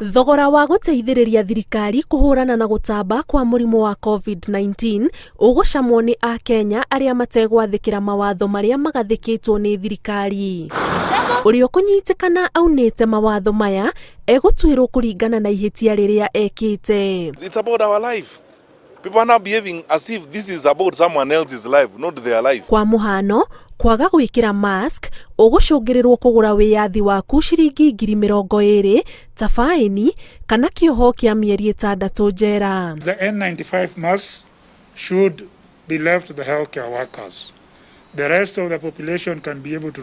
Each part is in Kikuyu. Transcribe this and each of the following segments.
Thogora wa gũteithĩrĩria thirikari kũhũrana na gũtamba kwa mũrimũ wa Covid-19 ũgũcamwo nĩ Akenya arĩa mategwathĩkĩra mawatho marĩa magathĩkĩtwo nĩ thirikari. Ũrĩa ũkũnyitĩkana aunĩte mawatho maya egũtuĩrwo kũringana na ihĩtia rĩrĩa ekĩte. It's about our life. People are now behaving as if this is about someone else's life, not their life. Kwa mũhano, kwaga gwĩkĩra mask ũgũcũngĩrĩrwo kũgũra wĩyathi waku ciringi 20,000 ta baĩni kana kĩoho kĩa mĩeri 6 njera. The N95 masks should be left to the healthcare workers. The rest of the population can be able to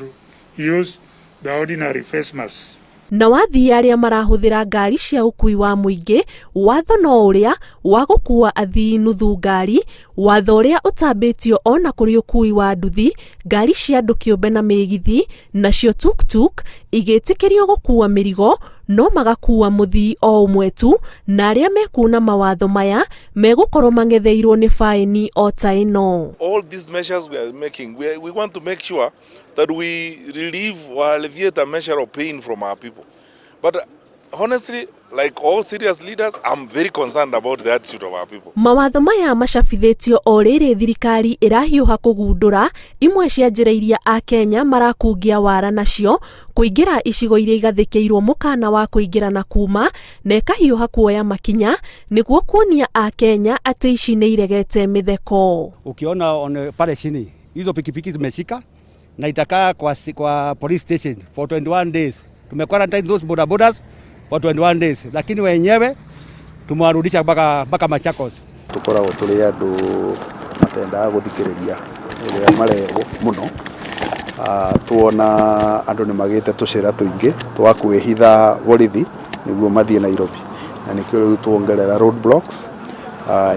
use the ordinary face masks. Na wathii arĩa marahũthĩra ngari cia ũkui wa mũingĩ, watho no ũrĩa wa gũkua athii nuthu ngari, watho ũrĩa ũtambĩtio ona kũrĩ ũkui wa nduthi, ngari cia andũ kĩũmbe na mĩgithi, nacio tuktuk igĩtĩkĩrio gũkua mĩrigo no magakua mũthii o ũmwe tu, na arĩa mekuuna mawatho maya megũkorwo mang'etheirwo nĩ baĩni o ta ĩno. All these measures we are making, we want to make sure that we relieve or alleviate a measure of pain from our people. But honestly, like all serious leaders, I'm very concerned about the attitude of our people. Mawatho maya macabithĩtio o rĩrĩ thirikari ĩrahiũha kũgundũra imwe cia njĩra iria Akenya marakungia wara nacio kũingĩra icigo iria igathĩkĩirwo mũkana wa kũingĩra na kuma, na ĩkahiũha kuoya makinya nĩguo kuonia Akenya atĩ ici nĩ iregete mĩtheko. Ukiona on pale chini hizo pikipiki zimeshika na itakaa kwa police station for 21 days. Tume quarantine those boda bodas for 21 days, lakini wenyewe tumewarudisha mpaka Machakos. Tukoragwo tũrĩ andũ matendaga gũthikĩrĩria ũrĩa marerwo mũno. Tuona andũ nĩ magĩte tũcĩra tũingĩ twa kwĩhitha borithi nĩguo mathiĩ Nairobi, na nĩkĩo rĩu tuongerera road blocks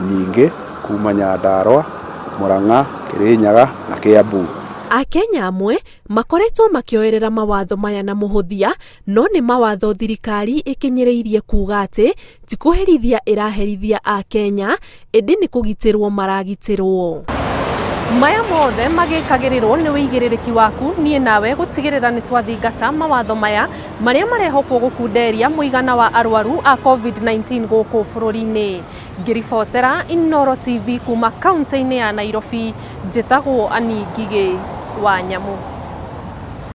nyingĩ kuma Nyandarua, Murang'a, Kirinyaga na Kiambu. Akenya amwe makoretwo makĩoerera mawatho maya na mũhũthia, no nĩ mawatho thirikari ĩkinyĩrĩirie kuga atĩ ti kũherithia ĩraherithia Akenya, ĩndĩ nĩ kũgitĩrwo maragitĩrwo. Maya mothe magĩkagĩrĩrwo nĩ wĩigĩrĩrĩki waku niĩ nawe gũtigĩrĩra nĩ twathingata mawatho maya marĩa marehokwo gũkunderia mũigana wa arwaru a COVID-19 gũkũ bũrũri-inĩ. Ngĩribotera Inooro TV kuma kaunti-inĩ ya Nairobi, njĩtagwo Annie Ngigĩ wa Nyamu.